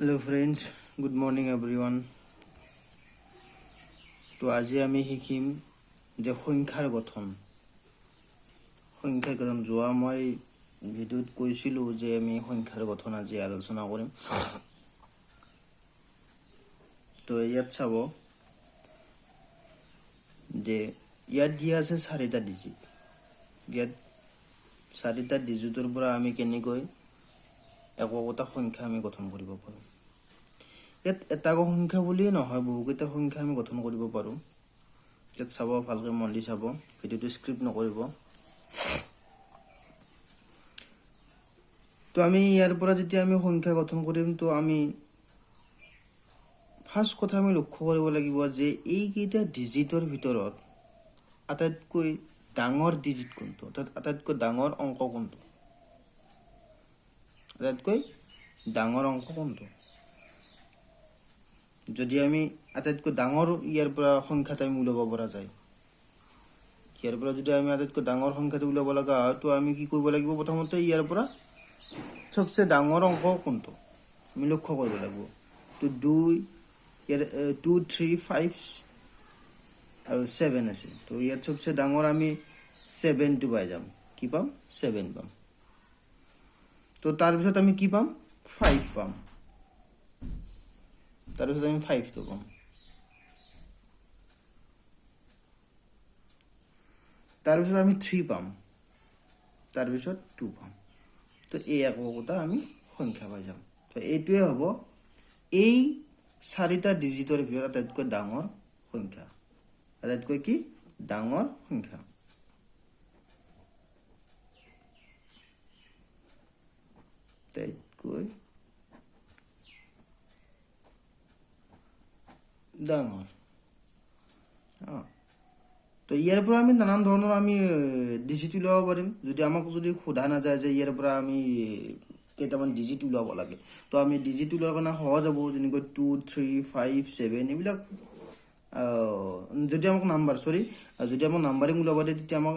Hello friends, good morning everyone. তো আজি আমি শিকিম যে সংখ্যাৰ গঠন। সংখ্যাৰ গঠন যোৱা মই ভিডিঅ'ত কৈছিলোঁ যে আমি সংখ্যাৰ গঠন আজি আলোচনা কৰিম। তো ইয়াত চাব যে ইয়াত দিয়া আছে চাৰিটা ডিজিট। ইয়াত চাৰিটা ডিজিটৰ পৰা আমি কেনেকৈ একো একোটা সংখ্যা আমি গঠন কৰিব পাৰোঁ। ইয়াত এটা সংখ্যা বুলিয়ে নহয়, বহুকেইটা সংখ্যা আমি গঠন কৰিব পাৰোঁ। ইয়াত চাব, ভালকৈ মন দি চাব, ভিডিঅ'টো স্কিপ নকৰিব। তো আমি ইয়াৰ পৰা যেতিয়া আমি সংখ্যা গঠন কৰিম, তো আমি ফাৰ্ষ্ট কথা আমি লক্ষ্য কৰিব লাগিব যে এইকেইটা ডিজিটৰ ভিতৰত আটাইতকৈ ডাঙৰ ডিজিট কোনটো, অৰ্থাৎ আটাইতকৈ ডাঙৰ অংক কোনটো, আটাইতকৈ ডাঙৰ অংক কোনটো। যদি আমি আটাইতকৈ ডাঙৰ ইয়াৰ পৰা সংখ্যাটো আমি উলিয়াব পৰা যায়, ইয়াৰ পৰা যদি আমি আটাইতকৈ ডাঙৰ সংখ্যাটো উলিয়াব লগা হয়, তো আমি কি কৰিব লাগিব? প্ৰথমতে ইয়াৰ পৰা চবচে ডাঙৰ অংক কোনটো আমি লক্ষ্য কৰিব লাগিব। তো দুই, ইয়াত 2, 3, 5 আৰু 7 আছে। তো ইয়াত চবচে ডাঙৰ আমি 7টো পাই যাম। কি পাম? 7 পাম। তো তাৰপিছত আমি কি পাম? 5 পাম। তাৰপিছত আমি 5টো পাম। তাৰপিছত আমি 3 পাম। তাৰপিছত 2 পাম। তো এই একোটা আমি সংখ্যা পাই যাম। তো এইটোৱে হ'ব এই চাৰিটা ডিজিটৰ ভিতৰত আটাইতকৈ ডাঙৰ সংখ্যা। আটাইতকৈ কি ডাঙৰ সংখ্যা? আটাইতকৈ ডাঙৰ। তো ইয়াৰ পৰা আমি নানান ধৰণৰ আমি ডিজিট উলিয়াব পাৰিম। যদি আমাক যদি সোধা নাযায় যে ইয়াৰ পৰা আমি কেইটামান ডিজিট উলিয়াব লাগে, তো আমি ডিজিট উলিওৱাৰ কাৰণে সহজ হ'ব, যেনেকৈ 2, 3, 5, 7 এইবিলাক। যদি আমাক নাম্বাৰ, চৰি, যদি আমাক নাম্বাৰিং উলিয়াব দিয়ে, তেতিয়া আমাক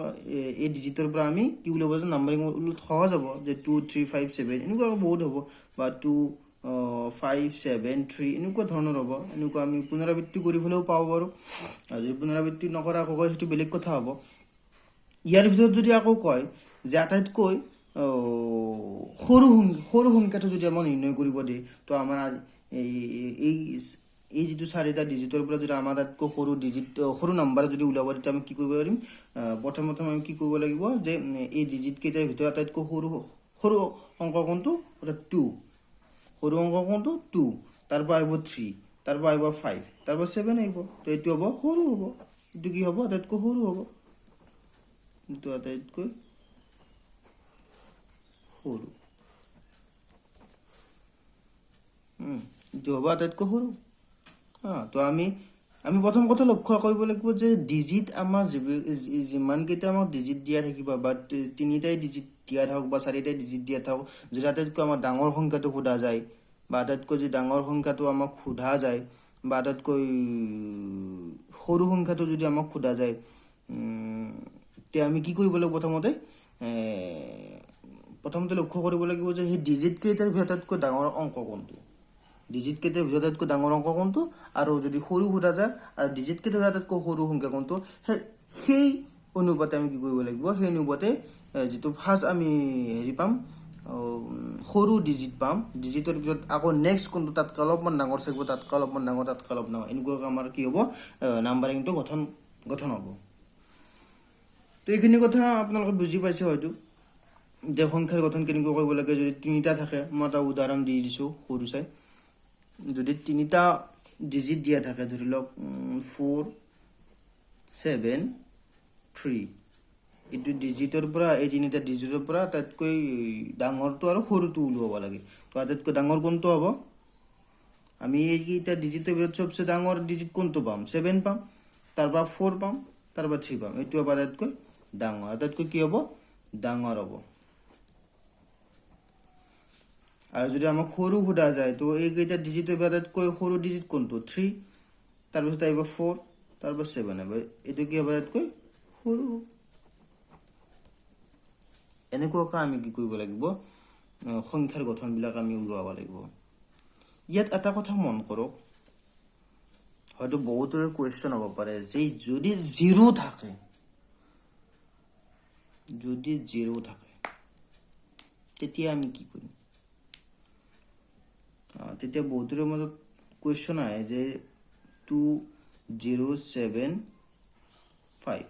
এই ডিজিটৰ পৰা আমি কি উলিয়াব যে নাম্বাৰিং উলিওৱাত সহজ হ'ব যে 2, 3, 5, 7 এনেকুৱা বহুত হ'ব, বা 2, 5, 7, 3 এনেকুৱা ধৰণৰ হ'ব। এনেকুৱা আমি পুনৰাবৃত্তি কৰি পেলাইও পাব পাৰোঁ। আৰু যদি পুনৰাবৃত্তি নকৰা আকৌ কয়, সেইটো বেলেগ কথা হ'ব। ইয়াৰ ভিতৰত যদি আকৌ কয় যে আটাইতকৈ সৰু সংখ্যাটো যদি আমাক নিৰ্ণয় কৰিব দিয়ে, তো আমাৰ এই এই যিটো চাৰিটা ডিজিটৰ পৰা যদি আমাৰ আটাইতকৈ সৰু ডিজিট, সৰু নাম্বাৰ যদি ওলাব, তেতিয়া আমি কি কৰিব পাৰিম? প্ৰথম প্ৰথম আমি কি কৰিব লাগিব যে এই ডিজিট কেইটাৰ ভিতৰত আটাইতকৈ সৰু সৰু অংক কোনটো, অৰ্থাৎ 2। সৰু অংক কোনটো? 2। তাৰপৰা আহিব 3, তাৰপৰা আহিব 5, তাৰপৰা 7 আহিব। তো এইটো হ'ব সৰু হ'ব। এইটো কি হ'ব? আটাইতকৈ সৰু হ'ব। এইটো আটাইতকৈ সৰু। এইটো হ'ব আটাইতকৈ সৰু। তো আমি আমি প্ৰথম কথা লক্ষ্য কৰিব লাগিব যে ডিজিট আমাৰ যিমানকেইটা আমাক ডিজিট দিয়া থাকিব, বা তিনিটাই ডিজিট দিয়া থাকক বা চাৰিটাই ডিজিট দিয়া থাকক, যদি আটাইতকৈ আমাৰ ডাঙৰ সংখ্যাটো সোধা যায়, বা আটাইতকৈ যদি ডাঙৰ সংখ্যাটো আমাক সোধা যায়, বা আটাইতকৈ সৰু সংখ্যাটো যদি আমাক সোধা যায়, তেতিয়া আমি কি কৰিব লাগিব? প্ৰথমতে লক্ষ্য কৰিব লাগিব যে সেই ডিজিট কেইটাৰ ভিতৰত আটাইতকৈ ডাঙৰ অংক কোনটো, ডিজিট কেইটাৰ ভিতৰত আটাইতকৈ ডাঙৰ অংক কোনটো, আৰু যদি সৰু সোধা যায় আৰু ডিজিট কেইটাৰ ভিতৰত আটাইতকৈ সৰু সংখ্যা কোনটো, সেই অনুপাতে আমি কি কৰিব লাগিব? সেই অনুপাতে যিটো ফাৰ্ষ্ট আমি হেৰি পাম, সৰু ডিজিট পাম, ডিজিটৰ পিছত আকৌ নেক্সট কোনটো তাতকৈ অলপমান ডাঙৰ থাকিব, তাতকৈ অলপমান ডাঙৰ, তাতকৈ অলপ ডাঙৰ, এনেকুৱাকৈ আমাৰ কি হ'ব, নাম্বাৰিংটো গঠন হ'ব। তো এইখিনি কথা আপোনালোকে বুজি পাইছে হয়তো যে সংখ্যাৰ গঠন কেনেকৈ কৰিব লাগে। যদি তিনিটা থাকে, মই এটা উদাহৰণ দি দিছোঁ সৰু চাই, যদি তিনিটা ডিজিট দিয়া থাকে, ধৰি লওক 4, 7, 3, এইটো ডিজিটৰ পৰা, এই তিনিটা ডিজিটৰ পৰা আটাইতকৈ ডাঙৰটো আৰু সৰুটো উলিয়াব লাগে। তো আটাইতকৈ ডাঙৰ কোনটো হ'ব? আমি এইকেইটা ডিজিটৰ ভিতৰত চবচে ডাঙৰ ডিজিট কোনটো পাম? 7 পাম, তাৰপৰা 4 পাম, তাৰপৰা 3 পাম। এইটো হ'ব আটাইতকৈ ডাঙৰ। আটাইতকৈ কি হ'ব? ডাঙৰ হ'ব। আৰু যদি আমাক সৰু সোধা যায়, তো এইকেইটা ডিজিটৰ ভিতৰত আটাইতকৈ সৰু ডিজিট কোনটো? 3, তাৰপিছত আহিব 4, তাৰপৰা 7 আহিব। এইটো কি হ'ব? আটাইতকৈ সৰু। এনেকুৱাকৈ আমি কি কৰিব লাগিব? সংখ্যাৰ গঠনবিলাক আমি উলিয়াব লাগিব। ইয়াত এটা কথা মন কৰক, হয়তো বহুতৰে কুৱেশ্যন হ'ব পাৰে যে যদি জিৰ' থাকে, যদি জিৰ' থাকে তেতিয়া আমি কি কৰিম? তেতিয়া বহুতৰে মাজত কুৱেশ্যন আহে যে 2075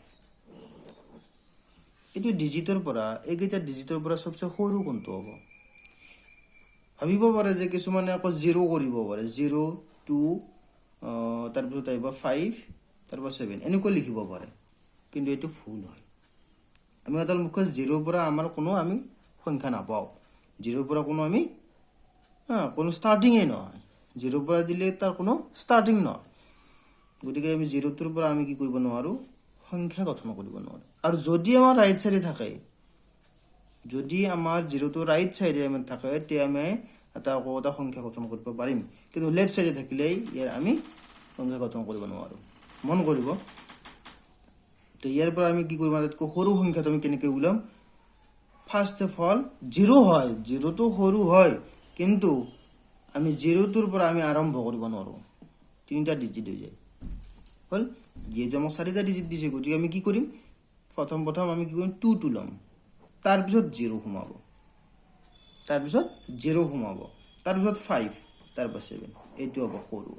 এইটো ডিজিটৰ পৰা, এইকেইটা ডিজিটৰ পৰা চবচে সৰু কোনটো হ'ব? ভাবিব পাৰে যে কিছুমানে আকৌ জিৰ' কৰিব পাৰে, জিৰ' টু, তাৰপিছত আহিব ফাইভ, তাৰপৰা ছেভেন, এনেকৈ লিখিব পাৰে, কিন্তু এইটো ভুল হয়। আমি এটা মুখ্য জিৰ'ৰ পৰা আমাৰ কোনো আমি সংখ্যা নাপাওঁ। জিৰ'ৰ পৰা কোনো আমি কোনো ষ্টাৰ্টিঙেই নহয়। জিৰ'ৰ পৰা দিলে তাৰ কোনো ষ্টাৰ্টিং নহয়। গতিকে আমি জিৰ'টোৰ পৰা আমি কি কৰিব নোৱাৰোঁ? সংখ্যা গঠন কৰিব নোৱাৰোঁ। আৰু যদি আমাৰ ৰাইট চাইডে থাকে, যদি আমাৰ জিৰ'টো ৰাইট চাইডে আমি থাকে, তেতিয়া আমি এটা আকৌ এটা সংখ্যা গঠন কৰিব পাৰিম। কিন্তু লেফ্ট চাইডে থাকিলেই ইয়াৰ আমি সংখ্যা গঠন কৰিব নোৱাৰোঁ। মন কৰিব। তো ইয়াৰ পৰা আমি কি কৰিম? আটাইতকৈ সৰু সংখ্যাটো আমি কেনেকৈ ওলাম? ফাৰ্ষ্ট অফ অল জিৰ' হয়, জিৰ'টো সৰু হয়, কিন্তু আমি জিৰ'টোৰ পৰা আমি আৰম্ভ কৰিব নোৱাৰোঁ, তিনিটা ডিজিট হৈ যায়। হ'ল, যিহেতু আমাক চাৰিটা ডিজিট দিছে, গতিকে আমি কি কৰিম? প্ৰথম প্ৰথম আমি কি কৰিম? টু টু ল'ম, তাৰপিছত জিৰ' সোমাব, তাৰপিছত জিৰ' সোমাব, তাৰপিছত ফাইভ, তাৰপৰা ছেভেন। এইটো হ'ব সৰু।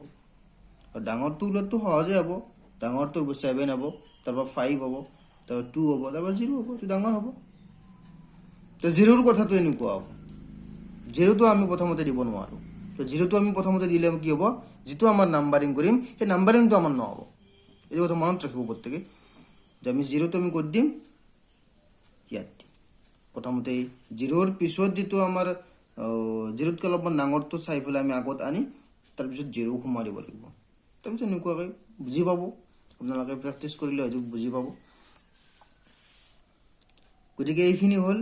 আৰু ডাঙৰটো ওলোৱাটো সহজে হ'ব। ডাঙৰটো হ'ব ছেভেন হ'ব, তাৰপৰা ফাইভ হ'ব, তাৰপৰা টু হ'ব, তাৰপৰা জিৰ' হ'ব। এইটো ডাঙৰ হ'ব। তো জিৰ'ৰ কথাটো এনেকুৱা হ'ব, জিৰ'টো আমি প্ৰথমতে দিব নোৱাৰোঁ। তো জিৰ'টো আমি প্ৰথমতে দিলে কি হ'ব? যিটো আমাৰ নাম্বাৰিং কৰিম, সেই নাম্বাৰিংটো আমাৰ নহ'ব। এইটো কথা মনত ৰাখিব প্ৰত্যেকে যে আমি জিৰ'টো আমি ক'ত দিম? ইয়াত দিম। প্ৰথমতে জিৰ'ৰ পিছত যিটো আমাৰ জিৰ'তকৈ অলপমান ডাঙৰটো চাই পেলাই আমি আগত আনি তাৰপিছত জিৰ' সোমাই দিব লাগিব। তাৰপিছত এনেকুৱাকৈ বুজি পাব আপোনালোকে, প্ৰেক্টিচ কৰিলে হয়তো বুজি পাব। গতিকে এইখিনি হ'ল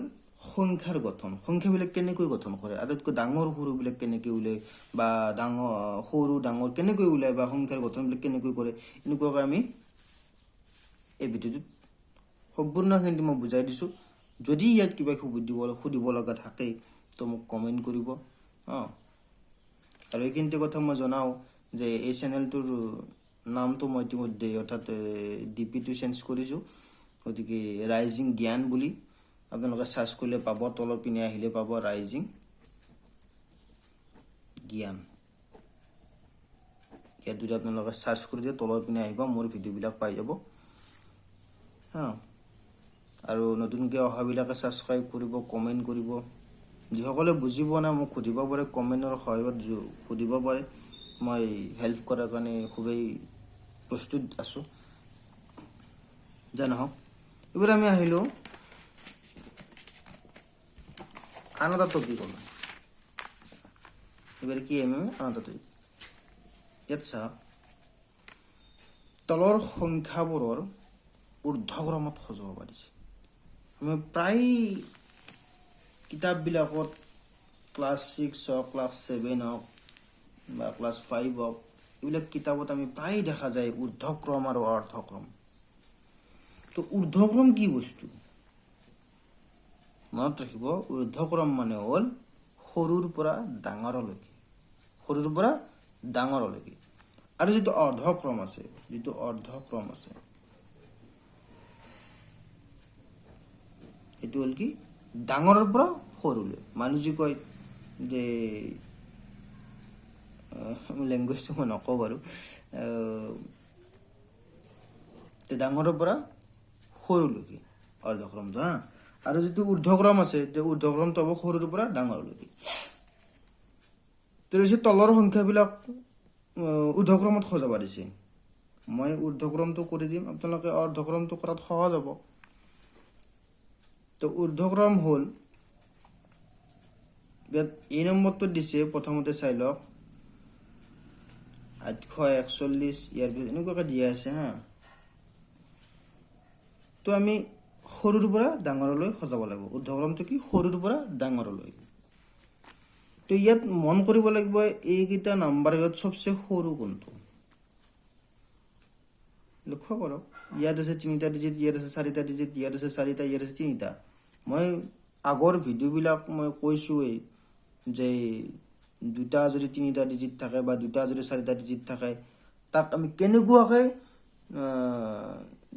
সংখ্যাৰ গঠন, সংখ্যাবিলাক কেনেকৈ গঠন কৰে, আটাইতকৈ ডাঙৰ সৰুবিলাক কেনেকৈ ওলায় বা ডাঙৰ সৰু ডাঙৰ কেনেকৈ ওলায় বা সংখ্যাৰ গঠনবিলাক কেনেকৈ কৰে, এনেকুৱাকৈ আমি এই ভিডিঅ'টোত সম্পূৰ্ণখিনি মই বুজাই দিছোঁ। যদি ইয়াত কিবা সুধিব লগা থাকে, তো মোক কমেণ্ট কৰিব। আৰু এইখিনিতে কথা মই জনাওঁ যে এই চেনেলটোৰ নামটো মই ইতিমধ্যে, অৰ্থাৎ ডিপিটো চেঞ্জ কৰিছোঁ। গতিকে ৰাইজিং জ্ঞান বুলি আপোনালোকে চাৰ্চ কৰিলে পাব, তলৰ পিনে আহিলে পাব ৰাইজিং জ্ঞান। ইয়াত যদি আপোনালোকে চাৰ্চ কৰি দিয়ে, তলৰ পিনে আহিব, মোৰ ভিডিঅ'বিলাক পাই যাব। হা, আৰু নতুনকৈ অহাবিলাকে ছাবস্ক্ৰাইব কৰিব, কমেণ্ট কৰিব। যিসকলে বুজি পোৱা নাই, মোক সুধিব পাৰে, কমেণ্টৰ সহায়ত সুধিব পাৰে। মই হেল্প কৰাৰ কাৰণে খুবেই প্ৰস্তুত আছোঁ। যে নহওক, এইবাৰ আমি আহিলোঁ আন এটা টপিকলৈ। এইবাৰ কি আহিম আমি? আন এটা টপিক। ইয়াত চাওক, তলৰ সংখ্যাবোৰৰ ঊৰ্ধক্ৰমত সজাব পাৰিছে। আমি প্ৰায় কিতাপবিলাকত ক্লাছ 6 হওক, ক্লাছ 7 হওক বা ক্লাছ 5 হওক, এইবিলাক কিতাপত আমি প্ৰায় দেখা যায় ঊৰ্ধক্ৰম আৰু অৰ্ধক্ৰম। তো ঊৰ্ধক্ৰম কি বস্তু? মনত ৰাখিব, ঊৰ্ধক্ৰম মানে হ'ল সৰুৰ পৰা ডাঙৰলৈকে, সৰুৰ পৰা ডাঙৰলৈকে। আৰু যিটো অৰ্ধক্ৰম আছে, যিটো অৰ্ধক্ৰম আছে, সেইটো হ'ল কি? ডাঙৰৰ পৰা সৰুলৈ। মানুহ যি কয় যে, লেংগুৱেজটো মই নকওঁ বাৰু, ডাঙৰৰ পৰা সৰুলৈকে অৰ্ধক্ৰমটো। হা, আৰু যিটো ঊৰ্ধক্ৰম আছে, ঊৰ্ধক্ৰমটো হ'ব সৰুৰ পৰা ডাঙৰলৈকে। তাৰপিছত তলৰ সংখ্যাবিলাক ঊৰ্ধক্ৰমত সজাব দিছে। মই ঊৰ্ধক্ৰমটো কৰি দিম, আপোনালোকে অৰ্ধক্ৰমটো কৰাত সহজ হ'ব। তো ঊৰ্ধক্ৰম হ'ল, ইয়াত এই নম্বৰটো দিছে, প্ৰথমতে চাই লওক, 841, ইয়াৰ পিছত এনেকুৱাকৈ দিয়া আছে। হা, তো আমি সৰুৰ পৰা ডাঙৰলৈ সজাব লাগিব। ঊৰ্ধক্ৰমটো কি? সৰুৰ পৰা ডাঙৰলৈ। তো ইয়াত মন কৰিব লাগিব, এইকেইটা নাম্বাৰ ইয়াত চবচে সৰু কোনটো? লক্ষ্য কৰক, ইয়াত আছে তিনিটা ডিজিট, ইয়াত আছে চাৰিটা ডিজিট, ইয়াত আছে চাৰিটা, ইয়াত আছে তিনিটা। মই আগৰ ভিডিঅ'বিলাক মই কৈছোঁৱেই যে দুটা যদি তিনিটা ডিজিট থাকে বা দুটা যদি চাৰিটা ডিজিট থাকে, তাক আমি কেনেকুৱাকৈ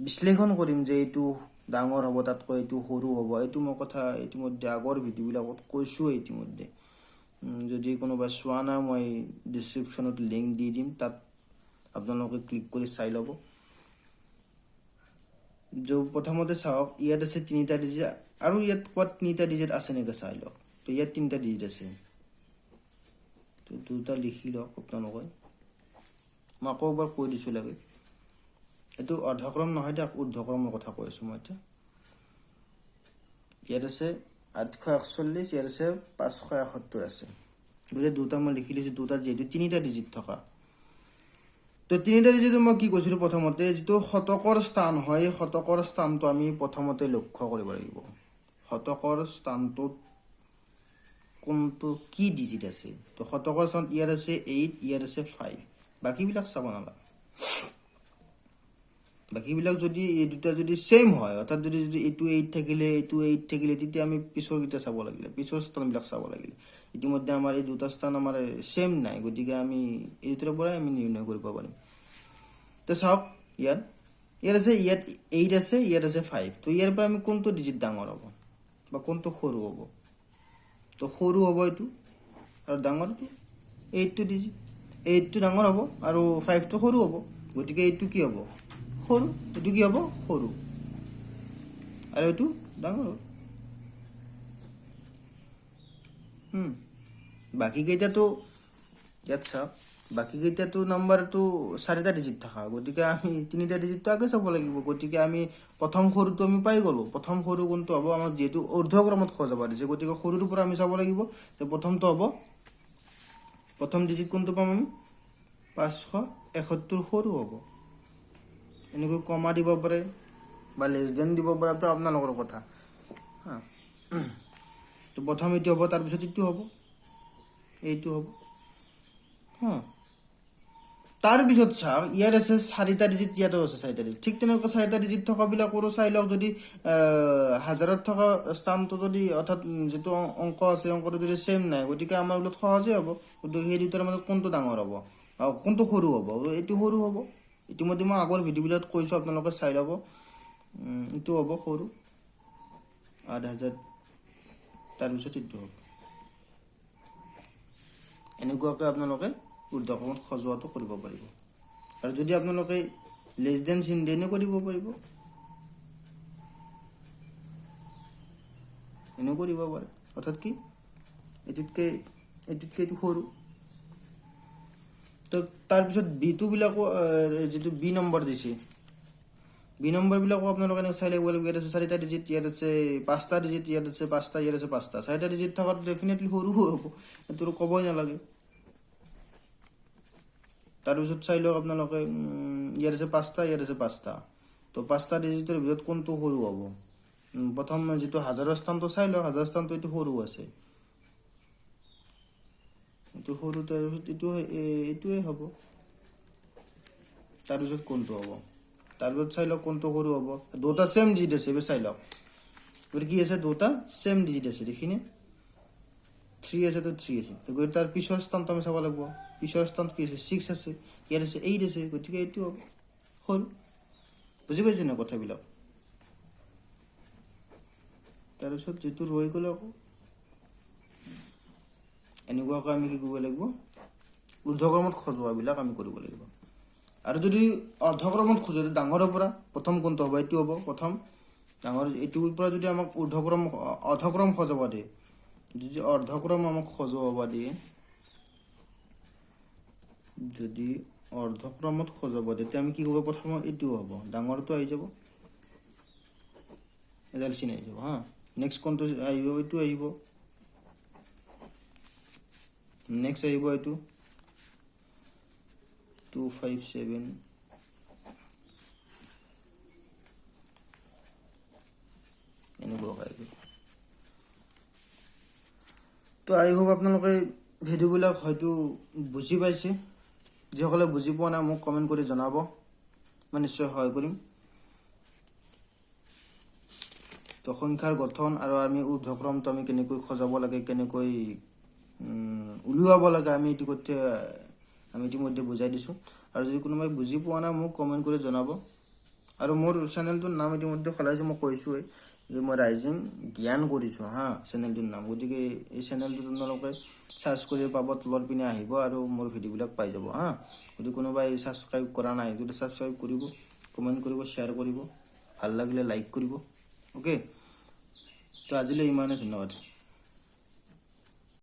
বিশ্লেষণ কৰিম যে এইটো ডাঙৰ হ'ব, তাতকৈ এইটো সৰু হ'ব। এইটো মই কথা ইতিমধ্যে আগৰ ভিডিঅ'বিলাকত কৈছোঁৱেই ইতিমধ্যে। যদি কোনোবাই চোৱা নাই, মই ডিছক্ৰিপশ্যনত লিংক দি দিম, তাত আপোনালোকে ক্লিক কৰি চাই ল'ব। প্ৰথমতে চাওক, ইয়াত আছে তিনিটা ডিজিট আৰু ইয়াত ক'ৰবাত তিনিটা ডিজিট আছে নেকি চাই লওক। তো ইয়াত তিনিটা ডিজিট আছে, তো দুটা লিখি লওক আপোনালোকে। মই আকৌ এবাৰ কৈ দিছোঁ লাগে, এইটো অৰ্ধক্ৰম নহয় দিয়ক, ঊৰ্ধক্ৰমৰ কথা কৈ আছোঁ মই এতিয়া। ইয়াত আছে 841, ইয়াত আছে 571 আছে। গতিকে দুটা মই লিখি লৈছোঁ, দুটা যিহেতু তিনিটা ডিজিট থকা। তো তিনিটা ডিজিট মই কি কৈছিলোঁ, প্ৰথমতে যিটো শতকৰ স্থান হয়, শতকৰ স্থানটো আমি প্ৰথমতে লক্ষ্য কৰিব লাগিব। শতকৰ স্থানটোত কোনটো কি ডিজিট আছে। তো শতকৰ স্থানত ইয়াত আছে 8, ইয়াত আছে 5, বাকীবিলাক চাব নালাগে। বাকীবিলাক যদি এই দুটা যদি ছেইম হয়, অৰ্থাৎ যদি এইটো 8 থাকিলে, এইটো 8 থাকিলে, তেতিয়া আমি পিছৰকেইটা চাব লাগিলে, পিছৰ স্থানবিলাক চাব লাগিলে। ইতিমধ্যে আমাৰ এই দুটা স্থান আমাৰ ছেইম নাই, গতিকে আমি এই দুটাৰ পৰাই আমি নিৰ্ণয় কৰিব পাৰিম। তো চাওক, ইয়াত আছে, ইয়াত 8 আছে, ইয়াত আছে 5। তো ইয়াৰ পৰা আমি কোনটো ডিজিট ডাঙৰ হ'ব বা কোনটো সৰু হ'ব? তো সৰু হ'ব এইটো আৰু ডাঙৰটো 8টো ডিজিট, 8টো ডাঙৰ হ'ব আৰু 5টো সৰু হ'ব। গতিকে এইটো কি হ'ব? সৰু। এইটো কি হ'ব? সৰু। আৰু এইটো ডাঙৰ হ'ব। বাকীকেইটাতো ইয়াত চাওক, বাকীকেইটাতো নাম্বাৰটো চাৰিটা ডিজিট থকা, গতিকে আমি তিনিটা ডিজিটটো আগে চাব লাগিব। গতিকে আমি প্ৰথম সৰুটো আমি পাই গ'লো। প্ৰথম সৰু কোনটো হ'ব? আমাক যিহেতু ঊৰ্ধক্ৰমত সজাব দিছে, গতিকে সৰুটোৰ পৰা আমি চাব লাগিব যে প্ৰথমটো হ'ব, প্ৰথম ডিজিট কোনটো পাম আমি? 571 সৰু হ'ব। এনেকৈ কমা দিব পাৰে বা লেছ দেন দিব পাৰে, তো আপোনালোকৰ কথা। হা, তো প্ৰথম এইটো হ'ব, তাৰপিছত এইটো হ'ব, এইটো হ'ব। হা, তাৰপিছত চাওক, ইয়াত আছে চাৰিটা ডিজিট, ইয়াতো আছে চাৰিটা ডিজিট। ঠিক তেনেকুৱা চাৰিটা ডিজিট থকাবিলাকৰো চাই লওক। যদি হাজাৰত থকা স্থানটো যদি, অৰ্থাৎ যিটো অংক আছে, অংকটো যদি ছেইম নাই, গতিকে আমাৰ ওলত সহজেই হ'ব। গতিকে সেই দুটাৰ মাজত কোনটো ডাঙৰ হ'ব, কোনটো সৰু হ'ব? এইটো সৰু হ'ব। ইতিমধ্যে মই আগৰ ভিডিঅ'বিলাকত কৈছোঁ, আপোনালোকে চাই ল'ব। এইটো হ'ব সৰু 8000, তাৰপিছত এইটো হ'ব। এনেকুৱাকৈ আপোনালোকে ঊৰ্ধক্ৰমত সজোৱাটো কৰিব পাৰিব। আৰু যদি আপোনালোকে লেছ দেন চিন দিয়ে, এনেকৈ দিব পাৰিব, এনেকৈ দিব পাৰে। অৰ্থাৎ কি, এইটোতকৈ এইটো সৰু। তো তাৰপিছত বিটোবিলাকো, যিটো বি নম্বৰ দিছে, বি নম্বৰবিলাকো আপোনালোকে এনেকৈ চাই লাগিব। ইয়াত আছে চাৰিটা ডিজিট, ইয়াত আছে পাঁচটা ডিজিট, ইয়াত আছে পাঁচটা, ইয়াত আছে পাঁচটা। চাৰিটা ডিজিট থকাটো ডেফিনেটলি সৰু হ'ব, এইটো ক'বই নালাগে। তাৰপিছত চাই লওক আপোনালোকে, ইয়াত আছে পাঁচটা, ইয়াত আছে পাঁচটা। তো পাঁচটা ডিজিটৰ ভিতৰত কোনটো সৰু হ'ব? প্ৰথম যিটো হাজাৰৰ স্থানটো চাই লওক, হাজাৰৰ স্থানটো এইটো সৰু আছে, এইটো সৰু, তাৰপিছত এইটোৱে হ'ব। তাৰপিছত কোনটো হ'ব? তাৰপিছত চাই লওক কোনটো সৰু হ'ব। দুটা ছেম ডিজিট আছে, এইবাৰ চাই লওক। গতিকে কি আছে? দুটা ছেম ডিজিট আছে, দেখিনে? 3 আছে, তো 3 আছে। গতিকে তাৰ পিছৰ স্থানটো আমি চাব লাগিব। পিছৰ স্থানত কি আছে? 6 আছে, ইয়াত আছে 8 আছে, গতিকে এইটো হ'ব সৰু। বুজি পাইছে নে কথাবিলাক? তাৰপিছত যিটো ৰৈ গ'ল, আকৌ এনেকুৱাকৈ আমি কি কৰিব লাগিব? ঊৰ্ধক্ৰমত সজোৱাবিলাক আমি কৰিব লাগিব। আৰু যদি অৰ্ধক্ৰমত খোজে, ডাঙৰৰ পৰা প্ৰথম কোনটো হ'ব? এইটো হ'ব প্ৰথম ডাঙৰ। এইটোৰ পৰা যদি আমাক ঊৰ্ধক্ৰম অৰ্ধক্ৰম সজাব দিয়ে, যদি অৰ্ধক্ৰম আমাক সজাব দিয়ে, যদি অৰ্ধক্ৰমত সজাব, তেতিয়া আমি কি কৰিব? প্ৰথম এইটো হ'ব, ডাঙৰটো আহি যাব, এডাল চিন আহি যাব। হা, নেক্সট কোনটো আহিব? এইটো আহিব। নেক্সট আহিব এইটো 2 5 7, এনেকুৱাকৈ আহিব। তো আই হোপ আপোনালোকে ভিডিঅ'বিলাক হয়তো বুজি পাইছে। যিসকলে বুজি পোৱা নাই, মোক কমেণ্ট কৰি জনাব, মই নিশ্চয় সহায় কৰিম। তো সংখ্যাৰ গঠন আৰু আমি ঊৰ্ধক্ৰমটো আমি কেনেকৈ সজাব লাগে, কেনেকৈ উলিয়াব লাগে, আমি ইতিমধ্যে বুজাই দিছোঁ। আৰু যদি কোনোবাই বুজি পোৱা নাই, মোক কমেণ্ট কৰি জনাব। আৰু মোৰ চেনেলটোৰ নাম ইতিমধ্যে সলাইছোঁ। মই কৈছোঁৱেই যে মই ৰাইজিং জ্ঞান কৰিছোঁ হা চেনেলটোৰ নাম। গতিকে এই চেনেলটো তোমালোকে চাৰ্চ কৰি পাব, তলৰ পিনে আহিব আৰু মোৰ ভিডিঅ'বিলাক পাই যাব হা। গতিকে কোনোবাই ছাবস্ক্ৰাইব কৰা নাই যদি ছাবস্ক্ৰাইব কৰিব, কমেণ্ট কৰিব, শ্বেয়াৰ কৰিব, ভাল লাগিলে লাইক কৰিব। অ'কে, তো আজিলৈ ইমানে, ধন্যবাদ।